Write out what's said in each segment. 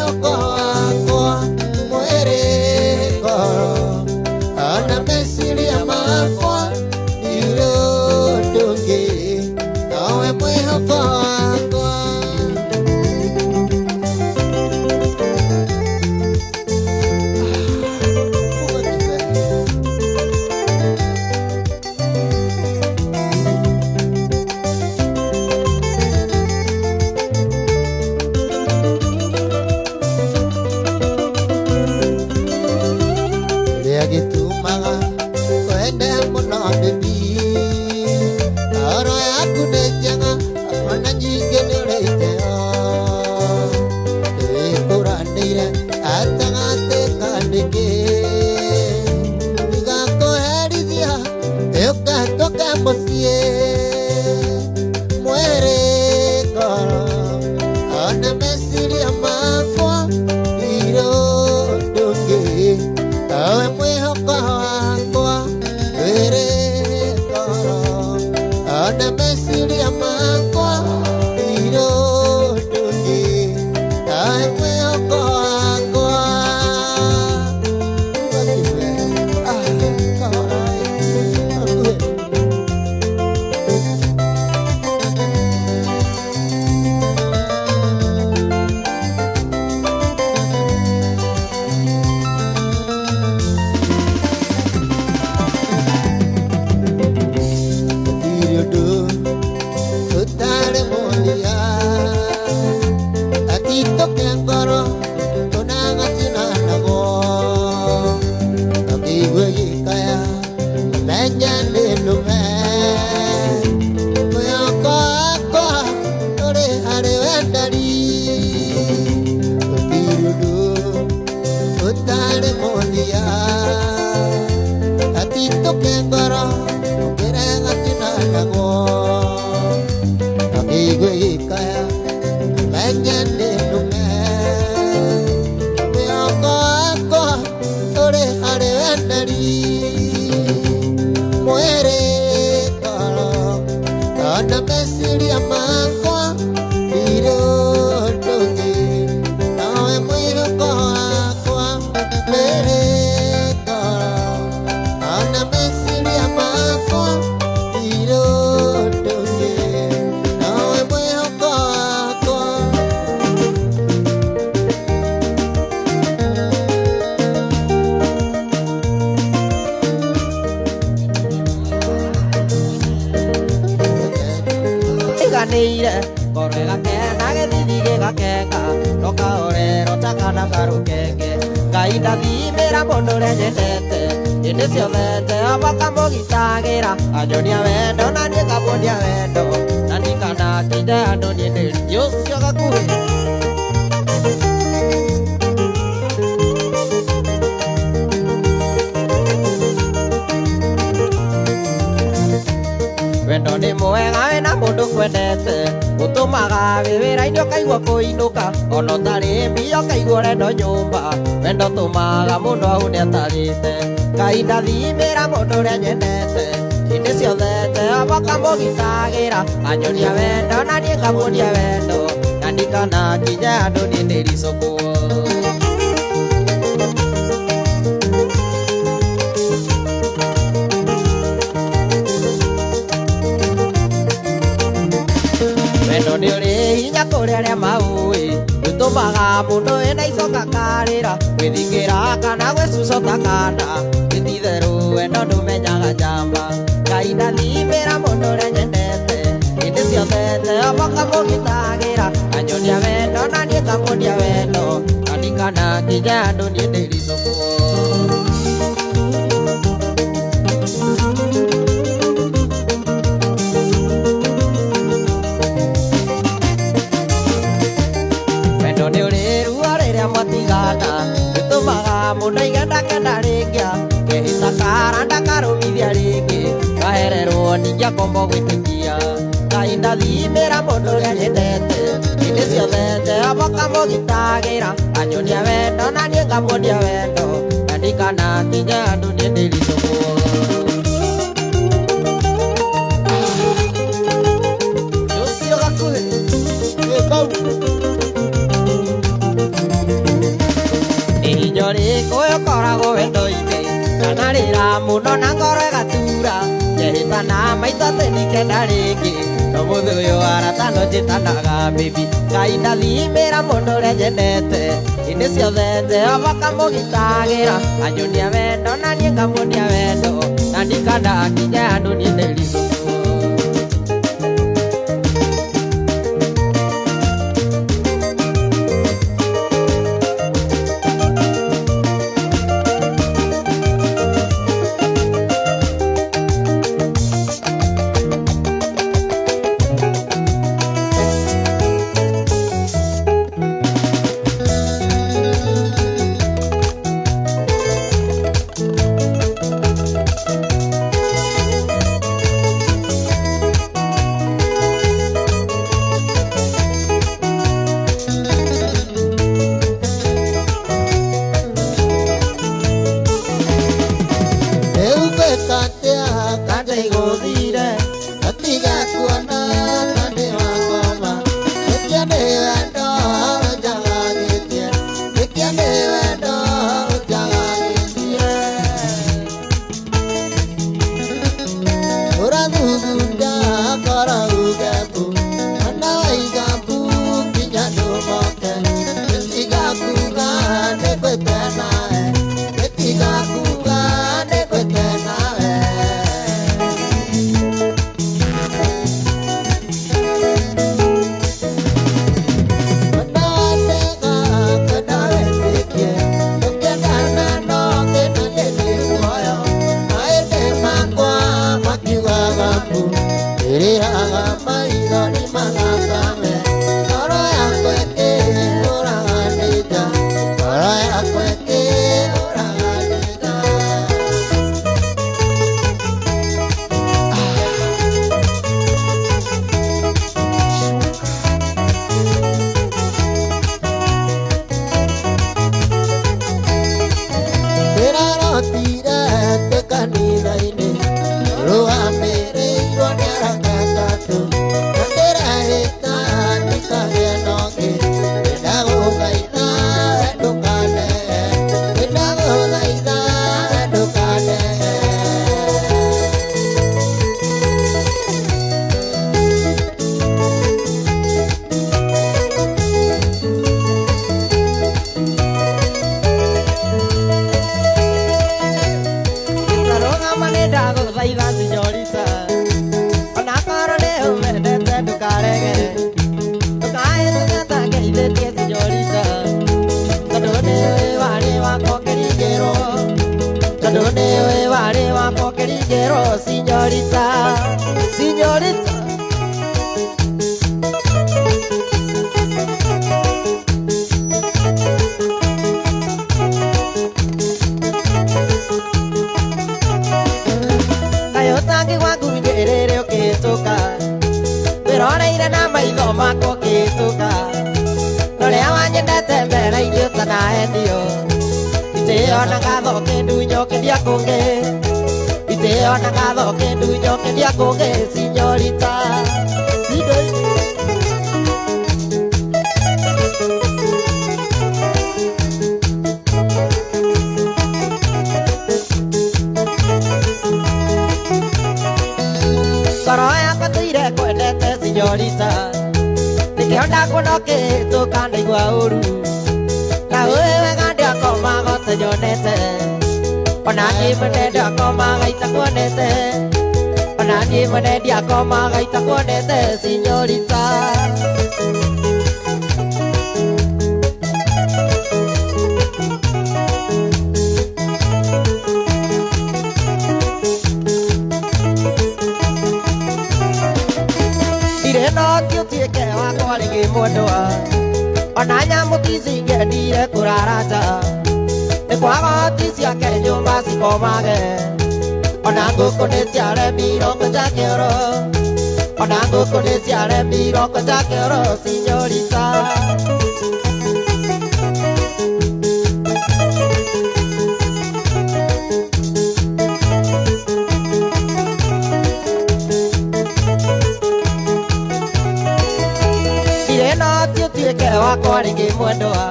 mwĩhoko wakwa mwĩrĩ ngoro ona meciria makwa ndirĩ ũndũ ũngĩ nowe mwĩhoko wakwa. Kĩrĩa gĩtũmaga wende mũno baby, ngoro yaku nĩ njega ona nyingĩ nĩ ũrĩ iheo. Ndĩkũranĩire gatagatĩ ka ndĩkĩ ndigakũherithia ũkahĩtũke mũciĩ mwĩrĩ ngoro ona meciria makwa ndirĩ ũndũ ũngĩ tawe mwĩhoko wakwa mwĩrĩ ngoro ona meciria makwa ndirĩ ũndũ ũngĩ tawe mwĩhoko wakwa. Gũtirĩ ũndũ ũtarĩ mũthia gatitũke ngoro tũnagatinanagwo ũkĩigua gĩkaya ũmenye nĩ nũme mwĩhoko wakwa ũrĩ harĩ wendani. Gũtirĩ ũndũ ũtarĩ mũthia gatitũke ngoro ũkĩrega tinanagwo ũkĩigua gĩkaya ũmenye nĩ nũme mwĩhoko wakwa ũrĩ harĩ wendani mwĩrĩ ngoro ona meciria makwa ndirĩ ũndũ ũngĩ nowe mwĩhoko wakwa mwĩrĩ ngoro ona meciria makwa ndirĩ ũndũ ũngĩ nowe mwĩhoko wakwa. Iganĩire ngoro ĩgakena gĩthithi gĩgakenga no kahorero ta kana karũkenge Ngai ndathimĩra mũndũ ũrĩa nyendete hĩndĩ ciothe Jehova kamũgitagĩra anyonia wendo na niĩ ngamuonia wendo na ndikanakinje andũ niĩ ndĩri ũcio gakuhĩ. Wendo nĩ mwega wĩna mũndũ kwendete ũtũmaga wĩ wĩra-inĩ ũkaigua kũinũka ona ũtarĩ mbia ũkaigua ũrendwo nyũmba wendo ũtũmaga mũndũ ahune atarĩte Ngai ndathimĩra mũndũ ũrĩa nyendete hĩndĩ ciothe Jehova kamũgitagĩra anyonia wendo na niĩ ngamuonia wendo na ndikanakinye andũ niĩ ndĩricũkwo. Wendo nĩ ũrĩ hinya kũrĩ arĩa maũĩ ũtũmaga mũndũ wĩna icoka karĩra gwĩthikĩra kana gwĩcuca ũtakana gĩtitherũ wendo ndũmenyaga njamba Ngai ndathimĩra mũndũ ũrĩa nyendete hĩndĩ ciothe Jehova kamũgitagĩra anyonia wendo na niĩ ngamuonia wendo na ndikanakinye andũ niĩ ndĩricũkwo. Wendo nĩ ũrĩ ruo rĩrĩa mwatigana ũtũmaga mũndũ aige ndakenda rĩngĩ kehĩta kara ndakarũmithia rĩngĩ kahererwo ningĩ akombo gwĩtĩkia Ngai ndathimĩra mũndũ ũrĩa nyendete hĩndĩ ciothe Jehova kamũgitagĩra anyonia wendo na niĩ ngamuonia wendo na ndikanakinye andũ niĩ ndĩricũkwo. Ũcio gakuhĩ. Ĩ kau. Mũno na ngoro ĩgatura njehĩta na maitho atĩ ndikenda rĩngĩ no mũthĩ ũyũ arata no njĩtanaga baby Ngai ndathimĩra mũndũ ũrĩa nyendete hĩndĩ ciothe Jehova kamũgitagĩra anyonia wendo na niĩ ngamuonia wendo na ndikanakinya andũ niĩ ndĩricũkwo. Señorita, señorita. Kayo tangi wangu njerere ukituka wiroreire na maitho makwa ũkĩtuka noria wanyendete mbere-inĩ ũtanaendio itĩona ngatho kĩndunyo kĩndia kũngĩ itĩona ngatho kĩndunyo kĩndia kũngĩ señorita. Ngoro yakwa tũire kwendete señorita nĩkĩo ndakuona ũkĩhĩtũka ndaigua ũru na ũĩ wega ndiakomaga ũtanyonete ona niĩ mwene ndiakomaga itakuonete ona niĩ mwene ndiakomaga itakuonete señorita. Ndirĩ na ũthiũ ũtuĩke wakwa rĩngĩ mwendwa ona nyamũ ticingĩendire kũrara nja nĩ kwaga hoti ciake nyũmba cikomage ona ngũkũ nĩ ciaremirwo kwenja kĩoro ona ngũkũ nĩ ciaremirwo kwenja kĩoro señorita. Ndirĩ na ũthiũ ũtuĩke wakwa rĩngĩ mwendwa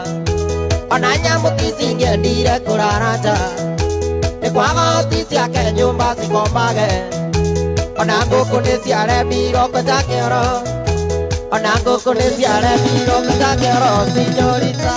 ona nyamũ ticingĩendire kũrara nja nĩ Kwaga hoti ciake nyũmba cikombage. Ona ngũkũ nĩ ciaremirwo kwenja kĩoro. Ona ngũkũ nĩ ciaremirwo kwenja kĩoro sinyorita.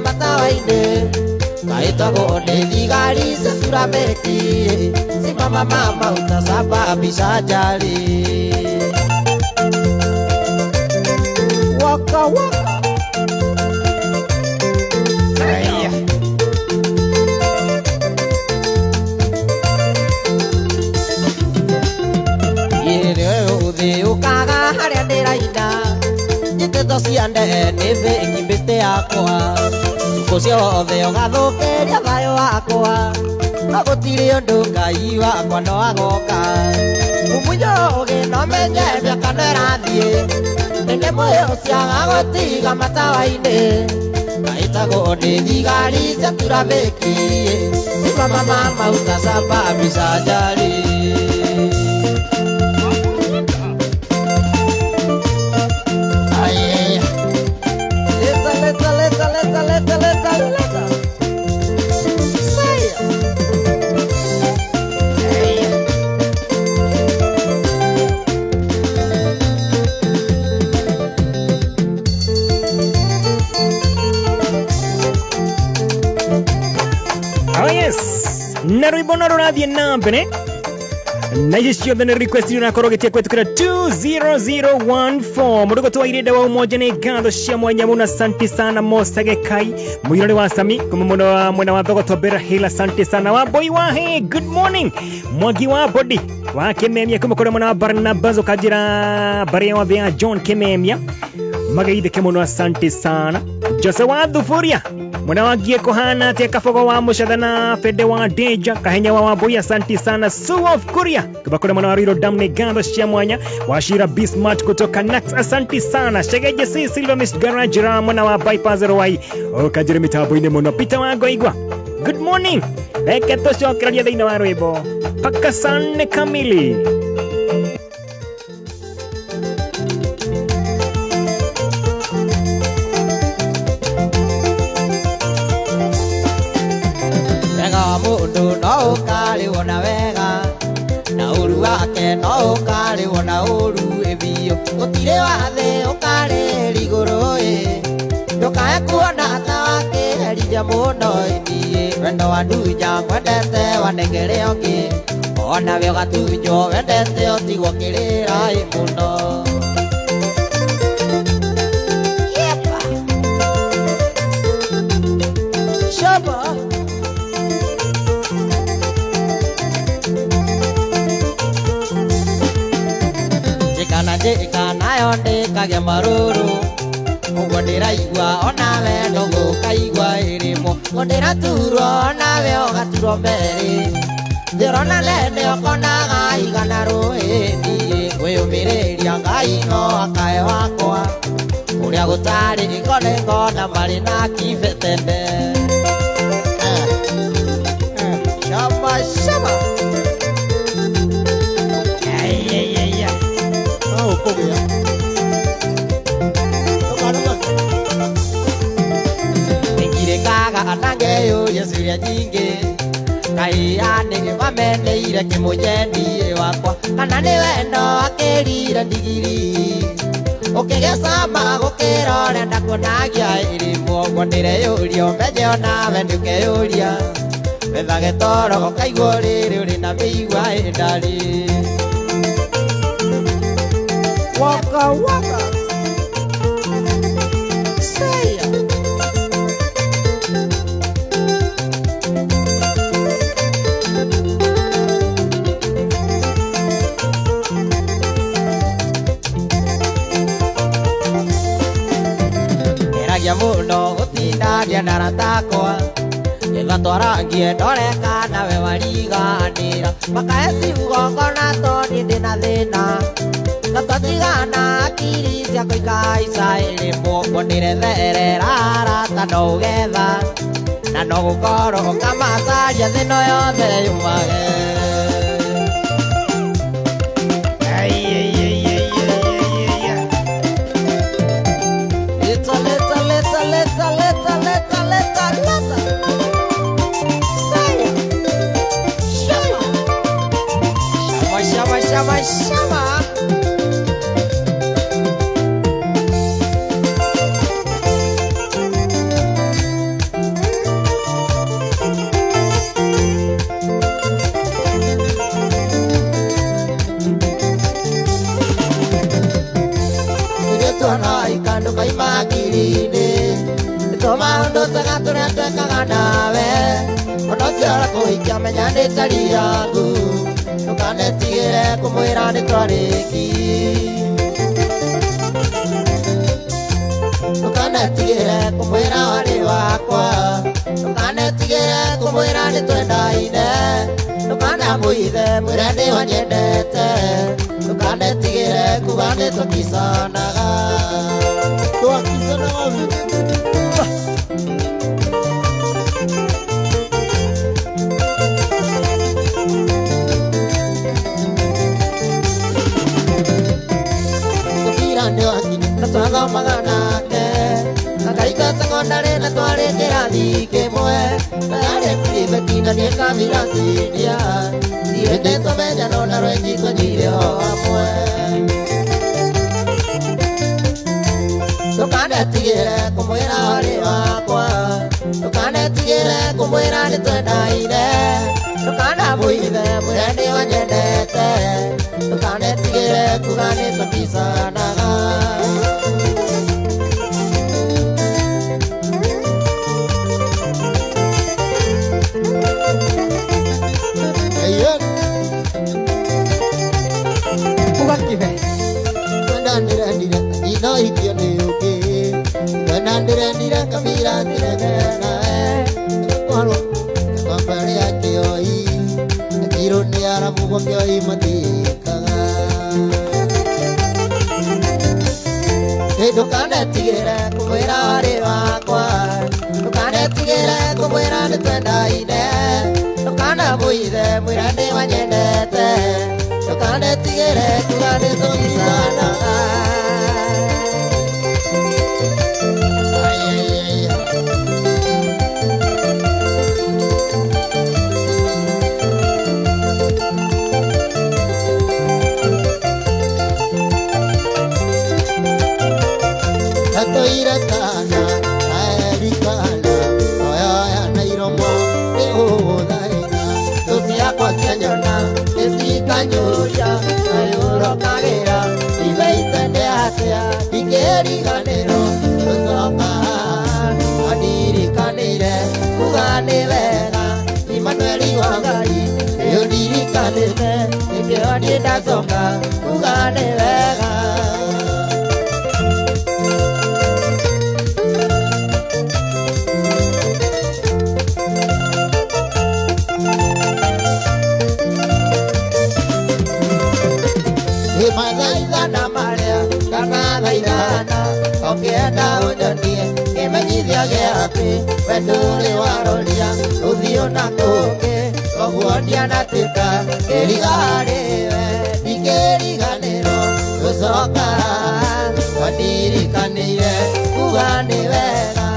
matawa-inĩ kaĩtagwo nĩ thigari cia turameki simama mama utasababisha ajali. Waka waka. Aya. Ũkaga harĩa ndĩraina njĩtĩtwo ciande nĩ bĩki mbĩtĩ yakwa tukũ ciothe ũgathũkĩria thayũ wakwa no gũtirĩ ũndũ Ngai wakwa no agoka mũmunyo ũgĩ no menye mĩaka no ĩrathiĩ nĩndĩ mũyũ ciaga gũtiga matawa-inĩ kaĩtagwo nĩ thigari cia turabĩki simama mama utasababisha ajali. Leta, leta, leta, leta, leta, leta. Saya. Hey. Oh yes. Na rwimbo no rũrathiĩ na mbere na ici ciothe nĩ request unakorwo gĩtia kwetukĩra 20014 mũrũgo twairĩnda wa umoja nĩ ngatho cia mwanya mũno asante sana Mosage Kai mũirore wa Sami kuma mũno wa mwena wa Thogoto Bera Hill asante sana wa boy wa hey good morning Mwangi wa Bodi wa Kimemia kuma kũrĩa mwena wa Barnabas ũkanjĩra barĩa wa thĩa John Kimemia magaithĩke mũno asante sana Jose wa Thuburia mwena wa Ngie kuhana atia Kabogo wa Mũcatha na Bende wa Deja Kahenya wa Wambui asante sana Sue of Kuria kutoka kule mwana wa Ruiru Dam ni ngatho cia mwanya wa Shira Bismart kutoka Nax asante sana Shegeje C Silver Miss Garage ra mwana wa Bypass Rwai ũkanjĩra mitambo-inĩ mũno Peter wa Ngoigwa good morning reke tũcokererie thĩinĩ wa rwĩmbo paka saa nne kamili. No ũkarĩwo na wega na ũru wake no ũkarĩwo na ũru ĩbiũ gũtirĩ wathe ũkarĩra igũrũ ĩ ndũkae kuona ta wakĩherithia mũno ĩthiĩ wendo wa ndunya mwendete wanengere ũngĩ onawe ũgatunywo wendete ũtigwo kĩrĩra ĩ mũno. Yepa. Shaba. Njĩka nayo ndĩkagĩa marũrũ ũguo ndĩraigua onawe ndũgũkaigua ĩrĩmwo ũguo ndĩraturwo onawe ũgaturwo merĩ ndĩrona nene ũkonaga igana rũĩ niĩ ngwĩyũmĩrĩria Ngai no akae wakwa ũrĩa gũtarĩ ngone ngona marĩ na kibetene. Shama shama. Nĩngirĩkaga anangeyũria ciũria nyingĩ kaĩ nĩ mameneire kĩmũnyeni wakwa kana nĩ wendo akĩrire ndigiri ũkĩgĩcama gũkĩra ũrenda kuonagia ĩrĩmwo ũguo ndĩreyũria ũmenye onawe nĩũkeyũria wethage toro ũkaigua ũrĩrĩ ũrĩ na mĩigua ĩndarĩ. Waka waka. Say. Ngeragia mũno gũtindagia na arata akwa getha twarangie ndore kana we wariganĩra makae ciugo ngona to niĩ ndĩna thĩna na twatigana akiri ciakwa ikaica ĩrĩmwo ũguo ndĩretherera arata no ũgetha na no gũkorwo ũkamacaria thĩno yothe yumage. Leta, leta, leta, leta, leta, leta, leta, leta. Saya. Shama. Shama, shama, shama, shama. Oima ngiri-inĩ tũmaũndũ twega tũrĩa twekaga nawe ona ũcio ũrakũhikia menya nĩ tari yaku ndũkanetigĩre kũmwĩra nĩ twarĩki ndũkanetigĩre kũmwĩra warĩ wakwa ndũkanetigĩre kũmwĩra nĩ twendaine ndũkanamũithe mwĩre nĩ wanyendete ndũkanetigĩre kuga nĩ tũkicanaga Twakicanaga vipi? Kũbira nĩ wakinyi na twathomaga nake akaika sekondari na twarĩ kĩrathi kĩmwe na yarĩ private na niĩ kabira senior ndiĩte tũmenyano na rwenji twanyire o hamwe ndũkanetigĩre kũmwĩra warĩ wakwa ndũkanetigĩre kũmwĩra nĩ twendaine ndũkanamũithe mwĩre nĩ wanyendete ndũkanetigĩre kuga nĩ tũkicanaga. Ayen. Uga kibe. Kwenda ndĩrendire ndinohikio nĩ ũngĩ kwenda ndĩrendire kabira ngĩregere nawe twarwo kwamba rĩa kĩoi njirũ nĩ arabu gwa kĩoi matiĩkaga. Ndũkanetigĩre kũmwĩra warĩ wakwa ndũkanetigĩre kũmwĩra nĩ twendaine ndũkanamũithe mwĩra nĩ wanyendete ndũkanetigĩre kuga nĩ tũkicanaga. Ai, ai, ai, ai. Tatoire kana aerikana oyoya na iromo nĩ ũgũthaina Thũ ciakwa cianyona nĩcikanyũria kayũrokagĩra imeite nĩ atĩa ndingĩriganĩrwo gũcoka andirikanĩire kuga nĩ wega Imanueli wa Ngai nĩũndirikanĩte nĩkĩo niĩ ndacoka kuga nĩ wega. Mathaithana marĩa kana thaithana ũkĩenda ũnyonie kĩmenyithia gĩaku we ndũrĩ waroria ũthiũ na kũngĩ koguo ndianatuĩka kĩriga harĩwe ndingĩriganĩrwo gũcoka wandirikanĩire kuga nĩ wega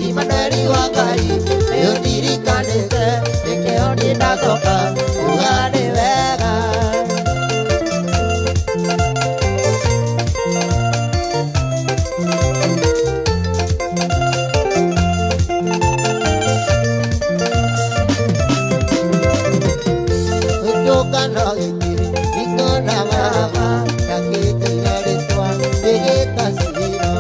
Imanueli wa Ngai nĩũndirikanĩte nĩkĩo niĩ ndacoka kuga nĩ wega. Gĩtũngano gĩkĩ gĩkona baba ndakĩtĩire rĩtwa gĩgĩta ciro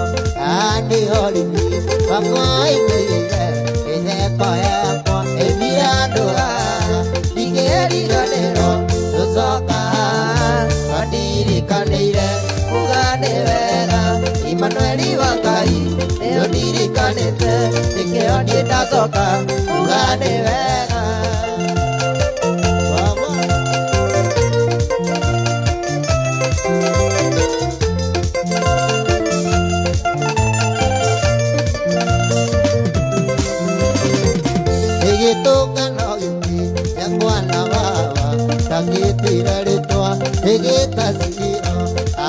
anĩ orimi wakwa oimire mĩtheko yakwa ĩmire andũ aya ndingĩriganĩrwo gũcoka wandirikanĩire kuga nĩ wega Imanueli wa Ngai nĩũndirikanĩte nĩkĩo niĩ ndacoka kuga nĩ wega. Baba. Gĩgĩtũngano gĩkĩ gĩa mwana baba ndakĩtĩire rĩtwa gĩgĩta ciro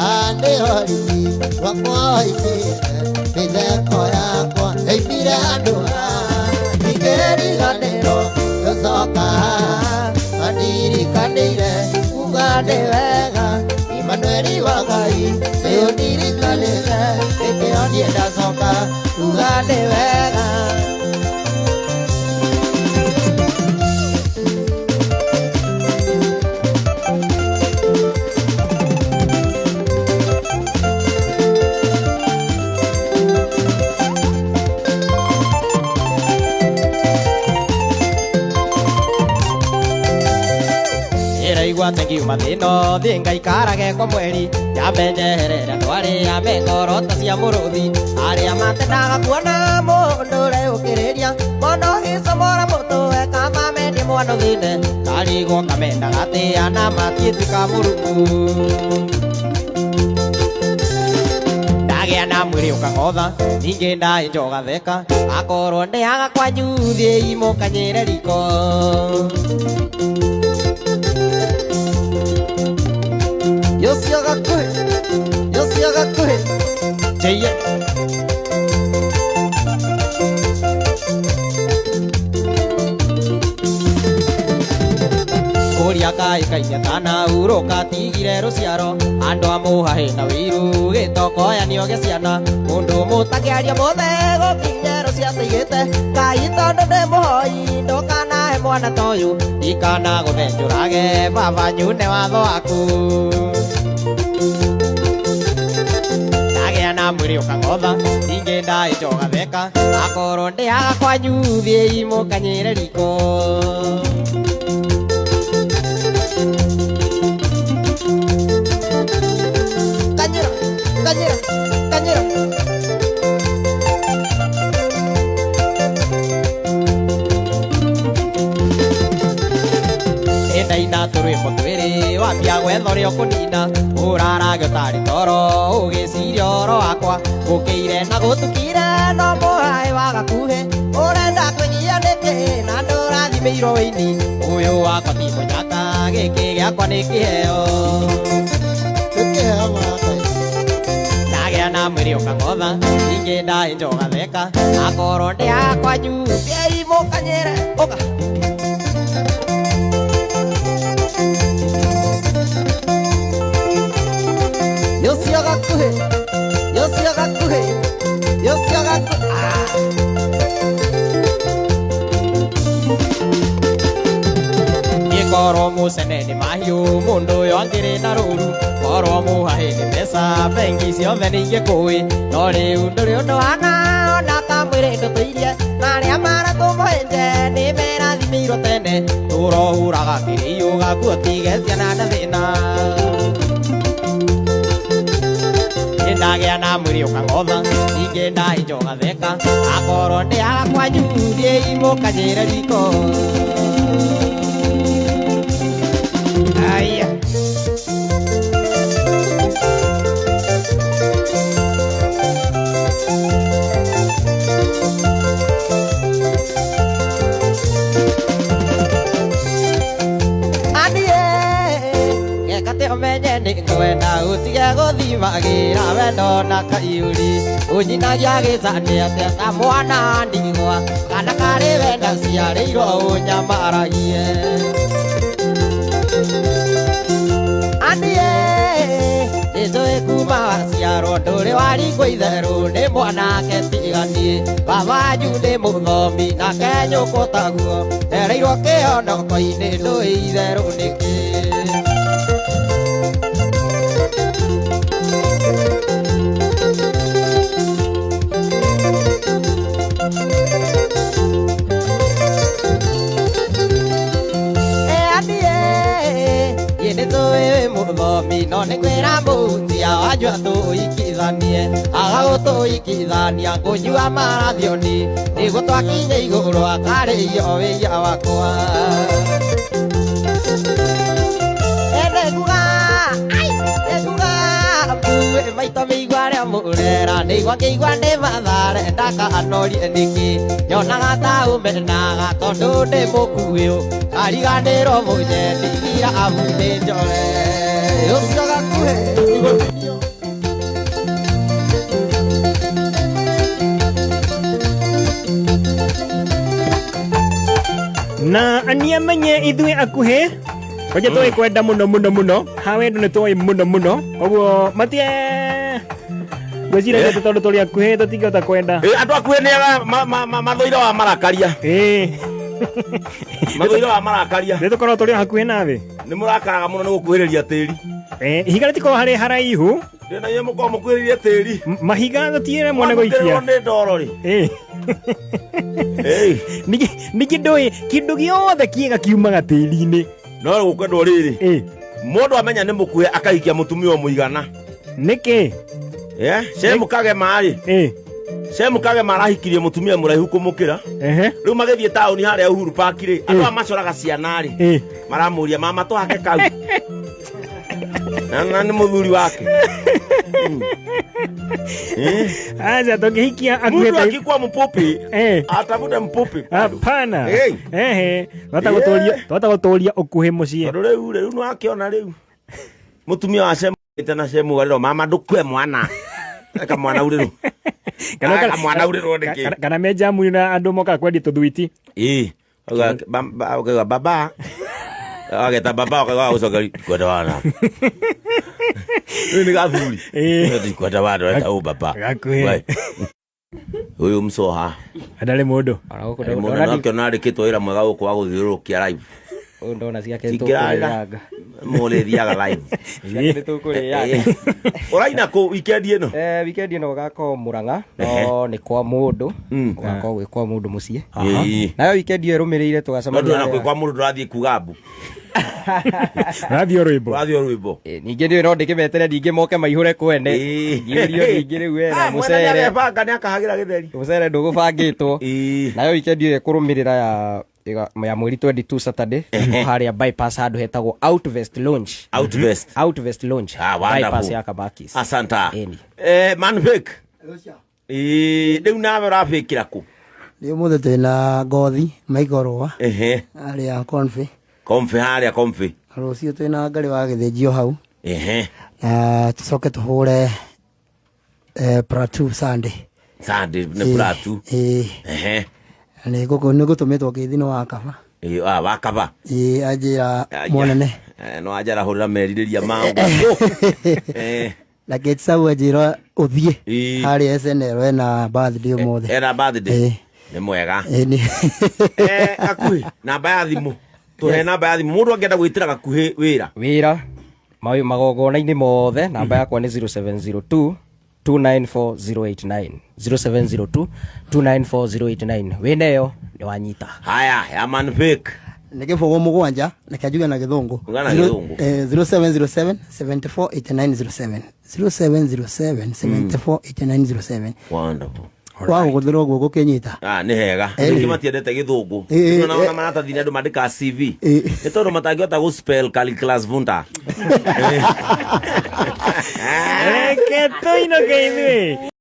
anĩ orimi wakwa oimire mĩtheko yakwa ĩimire andũ aya Ndingĩriganĩrwo gũcoka andirikanĩire kuga nĩ wega Imanueli wa Ngai nĩũndirikanĩte nĩkĩo niĩ ndacoka kuga nĩ wega. Ngua tengiuma thĩno thiĩ ngaikarage kwa mweri nyambe njeherere andũ arĩa me ngoro ta cia mũrũthi arĩa matendaga kuona mũndũ ũreũkĩrĩria mono icomora mũtwe kama mendie mwana thĩne karigwo kamendaga atĩa na matiĩtuĩka mũrungu ndagĩa na mwĩrĩ ũkang'otha ningĩ ndaĩnja ũgatheka akorwo ndĩaga kwanyu thiĩi mũkanyĩre riko Yosia gakuhi Yosia gakuhi Jeye Kũria kaĩ kainya kana urũka tigire rũciaro andũ a mũhahĩ na wĩiru gĩtokoyanio gĩa ciana mũndũ mũtakĩaria mothe gũkinye rũciataigĩte Ngai tondũ ndĩ mũhoi ndũkanahe mwana ta ũyũ ndikana gũthenjũrage baba nyune watho waku ndagĩa na mwĩrĩ ũkang'otha ningĩ ndaĩnja ũgatheka akorwo ndĩaga kwanyu thiĩi mũkanyĩre riko Kanyĩra kanyĩra kanyĩra Ndaina tũrwĩmbo twĩrĩ wambia gwetha ũrĩa ũkũnina ũrarage ũtarĩ toro ũgĩciria ũhoro wakwa gũkĩire na gũtukire no mũhaĩ wa gakuhĩ ũrenda kwĩnyia nĩkĩ na ndũrathimĩirwo wĩini ũyũ wakwa ti mũnyaka gĩkĩ gĩakwa nĩ kĩheo Nĩ kĩheo mũrata. Ndagĩa na mwĩrĩ ũkang'otha ningĩ ndaĩnja ũgatheka akorwo ndĩaga kwanyu thiĩi mũkanyĩre ũka Yosia gakuhĩ Yosia gakuhĩ Yosia gakuhĩ ah. Korwo mũcene nĩ mahiũ mũndũ ũyũ angĩrĩ na rũru korwo mũhahĩ nĩ mbeca bengi ciothe nĩ ingĩkũĩ no rĩu ndũrĩ ũndũ wana ona kamwĩrĩ ndũtũirie na arĩa maratũmũhĩnje nĩ merathimĩirwo tene tũrohuraga kĩrĩiũ gakuo tige ciana na thĩna ndagĩa na mwĩrĩ ũkang'otha ningĩ ndaĩnja ũgatheka akorwo ndĩaga kwanyu thiĩi mũkanyĩre riko Aya. Anie, ngekate ũmenye nĩ ngwenda ũtige gũthimagĩra wendo na kaiyũri ũnyinagia gĩcani atĩa ta mwana ndigwa kana karĩ wenda ciarĩirwo ũnyamaragie Anie, nĩnjũĩ kuma waciarwo ndũrĩ waringwo itherũ nĩ mwanake tiganie baba wanyu nĩ mũthomi nake nyũkwa taguo ndereirwo kĩhonoko-inĩ ndũĩ itherũ nĩkĩ Mũthomi no nĩ kwĩra mũhutia wanyu atũikithanie aga gũtũikithania ngũnyua marathioni nĩguo twakinya igũrũ akarĩio wĩia wakwa Nĩnguga nĩnguga mbuĩ maito mĩigua arĩa mũrera nĩigua ngĩigua ndĩ mathare ndakanorie nĩkĩ nyonaga ta ũmenaga tondũ ndĩ mũkuĩũ kariganĩrwo mũnyendi irabu nĩ njore Yosia gakuhĩ Na aniamenye ithuĩ akuhĩ kwanja tũĩ kwenda mũno mũno mũno ha wendo nĩ tũĩ mũno mũno koguo matie ngwĩciragia tondũ tũrĩ akuhĩ tũtingĩhota kwenda Andũ akuhĩ nĩ ega mathũire wa marakaria mathũire wa marakaria nĩ tũkorwo tũrĩ o hakuhĩ nawe nĩ mũrakaraga mũno nĩ gũkuhĩrĩria tĩri ihiga rĩtikorwo harĩ haraihu ndĩna inyuĩ mũkorwo mũkuhĩrĩirie tĩri mahiga tũtigĩre mwene gũikia nĩ ndoro rĩ Ningĩ ndũĩ kĩndũ gĩothe kĩega kiumaga tĩri-inĩ no gũkwendwo rĩrĩ Mũndũ amenya nĩ mũkuhĩ akahikia mũtumia o mũigana. Nĩkĩ? Eh, Shemu Kagema rĩ, Ĩ. Shemu Kagema arahikirie mũtumia mũraihu kũmũkĩra. Ehe. Rĩu magĩthiĩ taũni harĩa Uhuru Park rĩ, andũ aya macoraga ciana rĩ, Ĩ. maramũria mama tũhake kau. Na nĩ mũthuri wake. Eh? Aca tũngĩhikia Mtu akuhĩ ta akikuwa mfupi Eh. atafute mfupi bado. Hapana. Hey. Ehe. Twahota gũtũria twahota gũtũria ũkuhĩ mũciĩ. Tondũ rĩu rĩu nĩwakĩona rĩu mũtumia wa Shemu ĩte na Shemu garĩro mama ndũkue mwana eka mwana urĩrwo. Aka mwana urĩrwo nĩkĩ? Kana me njamu na andũ mokaga kwendia tũthwiti. Ĩĩ. Auga baba ageta baba akauga gũcokeria kwenda wana. Rĩu nĩ gathuri. Ĩĩ. Kwenda wana eta ũ baba. Gakuhĩ. We. Ũyũ mcoha. Ndarĩ mũndũ. Ona gũkũ Mũndũ ndona nokĩona arĩkĩtwo wĩra mwega gũkũ wa gũthiũrũrũkia live. ũyũ ndona ciake Cingĩrarĩra. tũkũrĩanga. Mũrĩthiaga live. Ciake nĩ tũkũrĩanga. Ũraina kũ weekend ĩno? Eh, weekend ĩno gũgakorwo Mũrang'a Ehe. no nĩ kwa mũndũ. Gũgakorwo gwĩ kwa mũndũ mũciĩ. Ĩĩ. Nayo weekend ĩyo ĩrũmĩrĩire No tũgacemania ndũrona kwĩ harĩa- kwa mũndũ ndũrathiĩ kuga mbu. Ũrathiĩ o rwĩmbo. Ũrathiĩ o rwĩmbo. Eh, ningĩ nĩ no ndĩkĩmetere ningĩ moke maihũre kwene. Ĩĩ. Ngiũrio ningĩ rĩu wena Ah, mwene mũcere. nĩagebanga nĩakahagĩra gĩtheri. Mũcere ndũgũbangĩtwo. Ĩĩ. Nayo weekend ĩyo ĩkũrũmĩrĩra ya mweri 22 Saturday harĩa bypass handũ hetagwo Outvest Lounge. Outvest. Outvest Lounge. Ah, wonderful. Bypass ya Kabakis. Asanta. Ĩni. Eh, man fake. Ĩĩ, rĩu nawe ũrabĩkĩra kũ? Nĩ ũmũthĩ twĩna ngothi Michael Rũa Ehe. harĩa Confi. Kombe harĩa kombe. Rũciũ twĩna ngarĩ wa gĩthĩnjio hau Ehe. na tũcoke tũhũre Plateau Sunday. Sunday nĩ Plateau. Ĩĩ. Ehe. Nĩ gũtũmĩtwo ngeithi nĩ wakaba. Ĩĩ, ah, wakaba. Ĩĩ anjĩra Aya. mwanene. Eh, no anjarahũrĩra merirĩria mangu. Eh, Na Ketsau anjĩra ũthiĩ Ĩĩ. harĩa SNL ena birthday ũmũthĩ. Ena birthday. Ĩĩ. Nĩ mwega. Ĩĩ, Eh, gakuhĩ namba ya thimũ. Tũhe namba ya thimũ. Mũndũ angĩenda gwĩtĩra gakuhĩ wĩra. Wĩra magongona-inĩ mothe namba yakwa nĩ 0702 294089 0702 294089 wĩneyo nĩ wanyita. Haya, ya man fake. Nĩ kĩbũgũ mũgwanja reke njuge na gĩthũngũ. Uga na gĩthũngũ. 0707 74 8907 0707 74 8907. Wonderful. Wagũgũthĩra ũguo gũkĩnyita. Ah, nĩ hega. Eh. Aingĩ matiendete gĩthũngũ. Eh, Nĩ eh. ona maratathi-inĩ andũ mandĩkaga CV. Eh. Nĩ tondũ matangĩhota gũ-spell Calliclas Vunda. Reke tũinũke ithuĩ.